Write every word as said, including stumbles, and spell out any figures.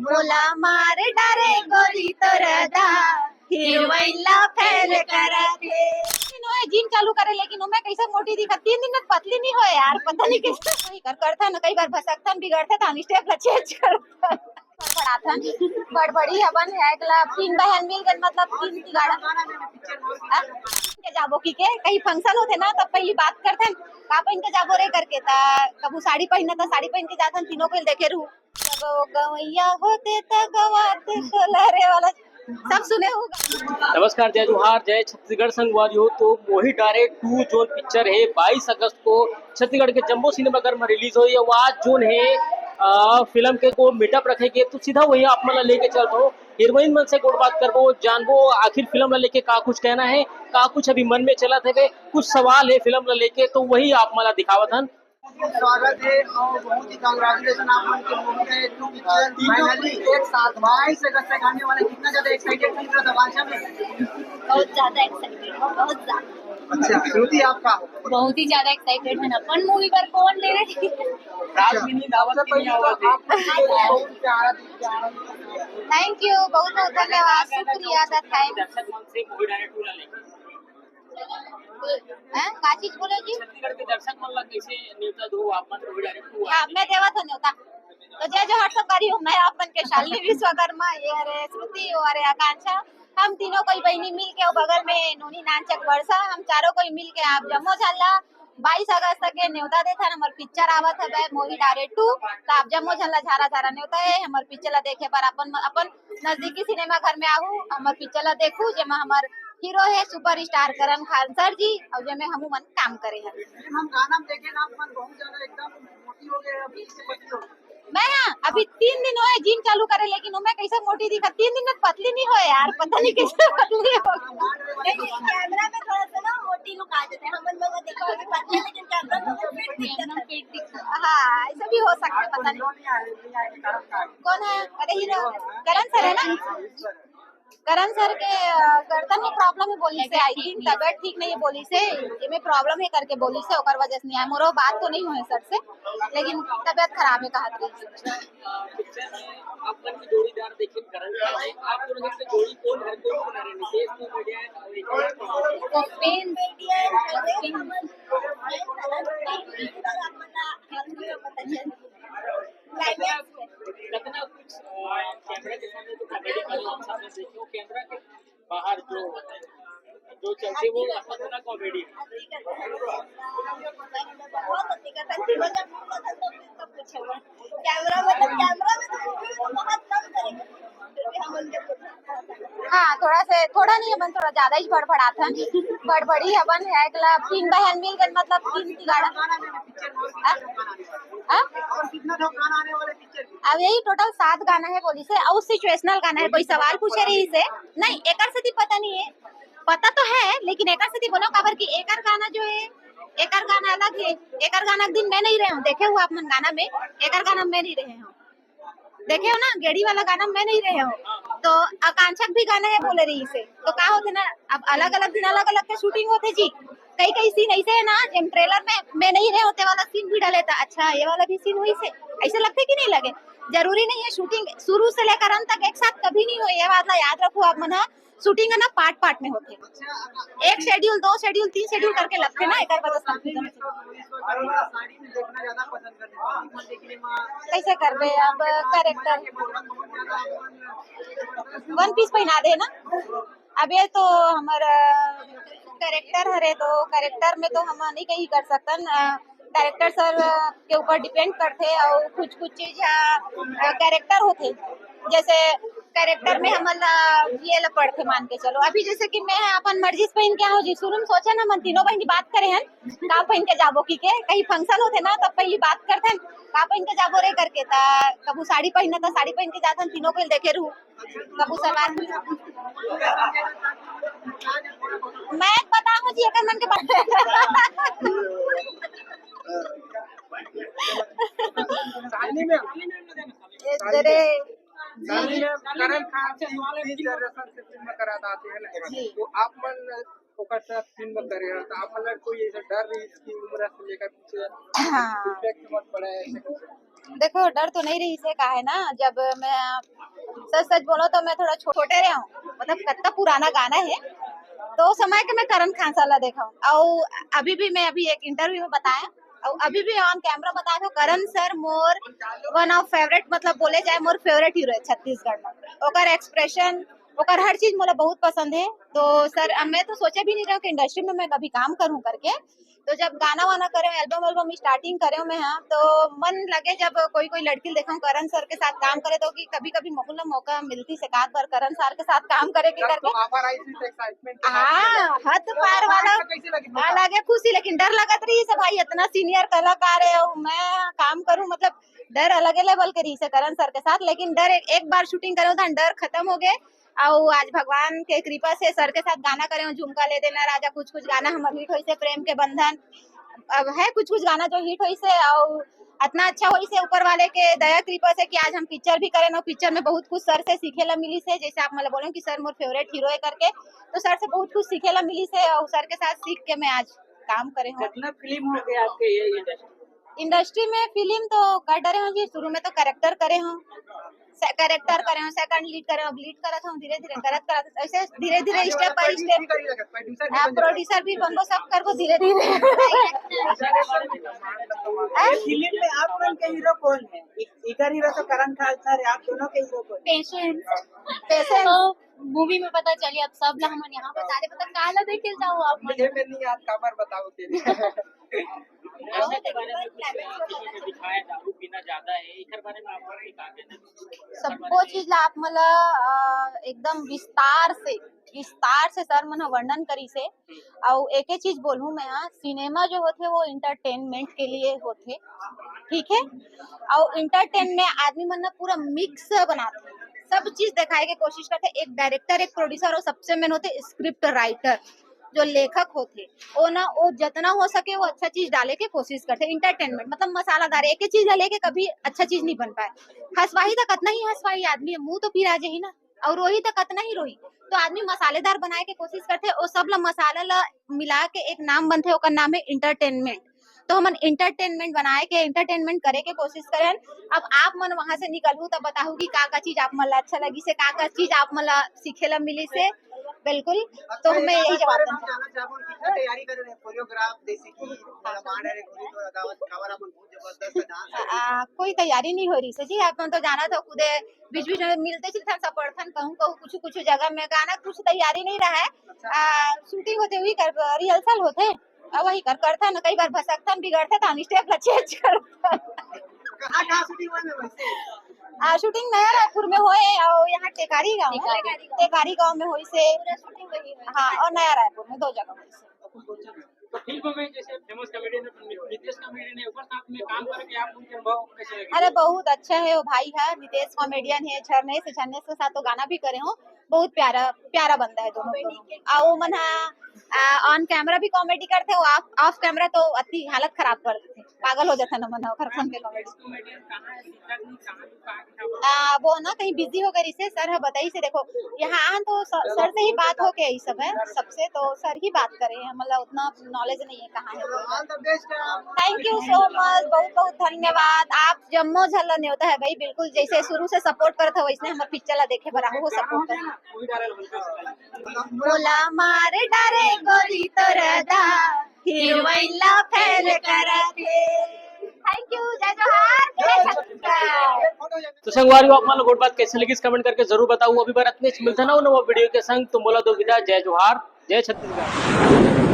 मोला मार डारे गोरी तोर अदा, हीरोइन ला फेल करत हे। तीन दिन होए जिम चालू करे, लेकिन ओमे कैसे मोटी दिखत, तीन दिन में पतली नहीं होए यार, पता नहीं कैसे। वही कर करथन, कई बार भसकथन, बिगड़थे, त हम स्टेप ला चेंज करथन। बड़बड़ाथन, बड़बड़ी हवन है, अगला तीन बहन मिल गए, मतलब तीन तिगाड़ा। हाँ? के जाबो की के, कहीं फंक्शन होथे ना, तब पहली बात करथन, का पहन के जाबो रे करके, त कभू साड़ी पहनना, त साड़ी पहन के जाथन, तीनों को देखे रहू। जब वो गवैया होते त गवाते शोला रे वाला सब सुने होगा। नमस्कार, जय जोहार, जय छत्तीसगढ़ संगवारी हो। तो मोही डारे टू जोन पिक्चर है, बाईस अगस्त को छत्तीसगढ़ के जम्बो सिनेमाघर में रिलीज होही। वो आज जोन है, आ, फिल्म के को मीटअप रखे गे, तो सीधा वही आप मन ला लेके चलत हो। हीरोइन मन से गोठ बात करबो, जानबो आखिर फिल्म ला लेके का कुछ कहना है, का कुछ अभी मन में चलत हवे, कुछ सवाल है फिल्म ला लेके, तो वही आप मन ला दिखावत हन। स्वागत है और बहुत ही कंग्रेचुलेशन आप मन के मूवी का टू पिक्चर फाइनली एक साथ बाईस अगस्त तक आने वाला है। कितना ज्यादा एक्साइटेड फील कर रहा था बादशाह में? बहुत ज्यादा एक्साइटेड, बहुत ज्यादा। अच्छा, श्रुति आपका? बहुत ही ज्यादा एक्साइटेड है ना अपन मूवी पर कौन ले रहे। रात में नींद आवत सबसे नहीं पहले तो आवत है। आपको बहुत प्यारा, प्यारा। थैंक यू, बहुत बहुत धन्यवाद, शुक्रिया, द थैंक्स। दर्शक मन से मूवी डायरेक्ट पूरा लेके हैं? का चीज बोले जी? छत्तीसगढ़ के दर्शक मन ला कैसे न्योता दो आप मन को डायरेक्ट हुआ? हाँ, मैं देवत हूँ न्योता। तो जय जोहार सब करी हूँ मैं आप मन के शालिनी विश्वकर्मा, ये हरे श्रुति, वो हरे आकांक्षा। हम तीनों कोई बहनी मिल के वो बगल में नोनी नानचक वर्षा, हम चारों कोई मिल के आप जम्मो झन ला बाईस अगस्त के न्योता देथन। हमर पिक्चर आवत हवे मोही डारे टू, तो आप जम्मो झन ला झारा झारा न्योता है हमर पिक्चर ला देखे बर अपन अपन नजदीकी सिनेमा घर में आहू, हमर पिक्चर ला देखू, जेमा हमर हीरो है सुपरस्टार करण खान सर जी, और जेमे हमू मन काम करे हन। लेकिन हम गाना में देखे ना, अपन बहुत ज्यादा एकदम मोटी हो गए, अभी इससे पतली हो गए। मैं हाँ, अभी तीन दिन होए जिम चालू करे, लेकिन मैं कैसे मोटी दिखा, तीन दिन में पतली नहीं होए यार, पता नहीं कैसे पतली हो गई। नहीं, कैमरा में थोड़ा सा ना मोटी लुक आ जाते हैं, हमन लोग देखो अभी पतली, लेकिन कैमरा में तो फिट दिखता है। हाँ, ऐसा भी हो सकता है, पता नहीं। कौन है? अरे हीरो करण सर है ना? करण सर के, अ, गर्दन में प्रॉब्लम है बोली से, आई थिंक तबियत ठीक नहीं है बोली से, ये में प्रॉब्लम है करके बोली से, ओकर वजह से नहीं आया। मोरो बात तो नहीं हुए सर से, लेकिन तबियत खराब है कहत रही। पिक्चर में आप मन की जोड़ीदार देखिन करण सर है, आप दोनों की जोड़ी कौन है, कौन बना रहे हैं? नितेश कॉमेडियन और एक सस्पेंस। क्लाइमैक्स में। कितना कुछ, अ, कैमरा के सामने तो कॉमेडी का नाम सामने देखो, कैमरा के बाहर जो, जो चलते वो कितना कॉमेडी है। बहुत अधिक है, तीनों जब बोला था तो फिर तो पूछो मत। कैमरा में तो, कैमरा में तो बहुत कम करेंगे, फिर भी हम उनके हाँ, थोड़ा से, थोड़ा नहीं, अपन थोड़ा ज्यादा ही बड़बड़ाथन। बड़बड़ी हवन है, अगला तीन बहन मिल गए, मतलब तीन तिगाड़ा। हाँ? हाँ? अब यही टोटल सात गाना है बोली से, और सिचुएशनल गाना है, कोई सवाल पूछे रही से, नहीं, एकर से भी पता नहीं है, पता तो है, लेकिन एकर से भी बोलो, काबर कि एकर गाना जो है, एकर गाना अलग है, एकर गाना के दिन मैं नहीं रहे हूँ, देखे हुआ आप मन गाना में, एकर गाना में मैं नहीं रहे हूँ। देखे हो ना, गेड़ी वाला गाना मैं नहीं रहे हो, तो आकांक्षा के भी गाना है बोले रही से, तो का होथे ना, अब अलग-अलग दिन अलग-अलग के शूटिंग होथे जी। कई-कई सीन ऐसे है ना, जेम ट्रेलर में मैं नहीं रहे होते वाला सीन भी डाले था, अच्छा ये वाला भी सीन हुई से, ऐसे लगथे कि नहीं लगे? जरूरी नहीं है शूटिंग शुरू से लेकर अंत तक एक साथ कभी नहीं हो, ये बात ला याद रखो आप मन ह। शूटिंग है ना, पार्ट पार्ट में होथे, एक शेड्यूल, दो शेड्यूल, तीन शेड्यूल करके लगथे ना, एकर वजह से। कैसे करबे अब कैरेक्टर? वन पीस पहना दे ना। अब ये तो हमर कैरेक्टर हरे, तो कैरेक्टर में तो हम नहीं कहीं कर सकतन। कैरेक्टर सर के ऊपर डिपेंड करथे, और कुछ कुछ चीज कैरेक्टर होथे, जैसे कैरेक्टर में हमन ला ये ला पड़थे, मान के चलो। अभी जैसे कि मैं अपन मर्जी से पहन के आहूँ जी, शुरू में सोचे ना, हमन तीनों बहनी बात करे हन, का पहन के जाबो की के, कहीं फंक्शन होथे ना, तब पहली बात करथन, का पहन के जाबो रे करके, त कभू साड़ी पहनना, त साड़ी पहन के जाथन, तीनों को देखे रहू, कभू सलवार। मैं बताऊँ जी, एकर मन के बात। शालिनी मैम, ए, शालिनी अरे, मैम, शालिनी मैम, करण खान की तीन जनरेशन से फिल्म करा आते हैं ना, जी। तो आप मन ओकर साथ फिल्म करे हैं, तो आप मन कोई ऐसा डर रही इसकी उम्र से लेकर पीछे हाँ। इम्पैक्ट मत पड़ा है ऐसे कुछ? देखो, डर तो नहीं रहिस हे, का है ना, जब मैं सच सच बोलो तो मैं थोड़ा छो-, छोटे रहे हूँ, मतलब कत्ता पुराना गाना है, तो उस समय के मैं करण खान सर ला देखा हूँ। और अभी भी मैं अभी एक इंटरव्यू में बताया, और अभी भी ऑन कैमरा बता दो, करण सर मोर वन ऑफ फेवरेट, मतलब बोले जाए मोर फेवरेट हीरो है छत्तीसगढ़ में। ओकर एक्सप्रेशन, ओकर हर चीज मोला बहुत पसंद है। तो सर, अब मैं तो सोचे भी नहीं रहा कि इंडस्ट्री में मैं कभी काम करूँ करके। तो जब गाना वाना करे, एल्बम एल्बम स्टार्टिंग करे मैं, हाँ, तो मन लगे जब कोई कोई लड़की देखा करण सर के साथ काम करे, तो कि कभी कभी मोहल्ला मौका मिलती से एक आध बार करण सर के साथ काम करे के करके। हाँ, हद पार वाला। अलगे खुशी, लेकिन डर लगत रही से भाई, इतना सीनियर कलाकार है और मैं काम करूँ, मतलब डर अलगे लेवल के रही से करण सर के साथ। लेकिन डर एक, एक बार शूटिंग करे था, डर खत्म हो गए। और आज भगवान के कृपा से सर के साथ गाना करे हूँ, झुमका ले देना राजा, कुछ कुछ गाना हमर हिट होइसे, प्रेम के बंधन, अब है कुछ कुछ गाना जो हिट होइसे। और इतना अच्छा होइसे ऊपर वाले के दया कृपा से कि आज हम पिक्चर भी करें और पिक्चर में बहुत कुछ सर से सीखे ला मिली से। जैसे आप मतलब बोलो कि सर मोर फेवरेट हीरो है करके, तो सर से बहुत कुछ सीखे ला मिली से और सर के साथ सीख के मैं आज काम करे हूँ। कितना फिल्म हो गया आपके ये इंडस्ट्री? इंडस्ट्री में फिल्म तो कर डरे हूँ जी, शुरू में तो कैरेक्टर करे हूँ, कैरेक्टर करे हूँ, सेकंड लीड करे हूँ, अब लीड करत हूँ धीरे धीरे, करत करत ऐसे धीरे धीरे, स्टेप बाय स्टेप। प्रोड्यूसर भी बनबो, सब करबो धीरे धीरे। फिल्म में आप मन के हीरो कौन है? इकर हीरो तो करण खान सर है, आप दोनों के हीरो कौन? पेशेंस। पेशेंस। मूवी में पता चली, अब सब ला हमन यहाँ बता दे, मतलब काला देखे जाओ आप मन। मुझे में नहीं याद, काबर बताओ के लिए। सबो चीज ला आप मन ला एकदम विस्तार से, विस्तार से सर मन ह वर्णन करिस हे। अउ एके चीज बोलहूँ मैं, हाँ, सिनेमा जो होथे वो एंटरटेनमेंट के लिए होथे, ठीक है। अउ एंटरटेन में आदमी मन ना पूरा मिक्स बनाथे, सब चीज दिखाए के कोशिश करथे। एक डायरेक्टर, एक प्रोड्यूसर और सबसे मेन होथे स्क्रिप्ट राइटर, जो लेखक होथे, वो ना, वो जितना हो सके वो अच्छा चीज डाले के कोशिश करथे। एंटरटेनमेंट मतलब मसालादार, एक ही चीज ला लेके कभी अच्छा चीज नहीं बन पाए। हंसवाही तो कतना ही हंसवाही आदमी है, मुंह तो पिरा जाही ना, और रोही तो कतना ही रोही। तो आदमी मसालेदार बनाए के कोशिश करथे, वो सब ला मसाला ला मिला के एक नाम बनथे, ओकर नाम है एंटरटेनमेंट। तो हमन एंटरटेनमेंट बनाए के, एंटरटेनमेंट करे के कोशिश करें। अब आप मन वहां से निकलहू तब बताहू कि का का चीज आप मन ला अच्छा लगी से, का का चीज आप मन ला सीखे ला मिली से। बिल्कुल, तो मैं यही जवाब दूंगी। तैयारी कर रहे हैं, कोरियोग्राफ जैसे कि कोई तैयारी नहीं हो रही से जी। आप मन तो जाना था खुदे, बीच बीच में मिलते जुलते सब पढ़थन, कहूँ कहूँ कुछ कुछ जगह में गाना, कुछ तैयारी नहीं रहा है। शूटिंग होते हुई कर, रिहर्सल होते, अब वही कर करथन, कई बार भसकथन, बिगड़थे, तो हम स्टेप ला चेंज करथन। आ, शूटिंग नया रायपुर में होए और यहाँ टेकारी गांव में, टेकारी गांव में होइसे। हाँ, और नया रायपुर में दो जगह होइसे। तो फिल्म में जैसे फेमस कॉमेडियन नितेश कॉमेडियन है, ओकर साथ में काम करके आप उनके अनुभव कैसे लगे? अरे बहुत अच्छा है वो भाई है, नितेश कॉमेडियन है, झरनेश है, झरनेश के साथ तो गाना भी करे हूँ। बहुत प्यारा प्यारा बंदा है दोनों दोनों। आ वो मन हा ऑन कैमरा भी कॉमेडी करथे, वो ऑफ ऑफ कैमरा तो अति हालत खराब कर देथे, पागल हो जाथे ना मन ओकर सुन के कॉमेडी। वो ना कहीं बिजी हो गए इसे, सर है बताई से। देखो यहाँ आन तो सर से ही बात हो के यही सब है, सबसे तो सर ही बात करे हैं, मतलब उतना नॉलेज नहीं है कहाँ है। थैंक यू सो मच, बहुत बहुत धन्यवाद। आप जम्मो झन ला नेवता है भाई, बिल्कुल जैसे शुरू से सपोर्ट करत हो वैसने हमर पिक्चर ला देखे बर आहू, सपोर्ट कर। बोला मार डारे गोरी तोर अदा, हीरोइन ला फेल करत हे। थैंक यू, जय जोहार, जय छत्तीसगढ़। तो संगवारी हो, आप मन ला गोठ बात कैसे लगिस, कमेंट करके जरूर बताओ। अभी बर अतनेच, मिलथन नवा वीडियो के संग। तो मोला दो विदा, जय जोहार, जय छत्तीसगढ़।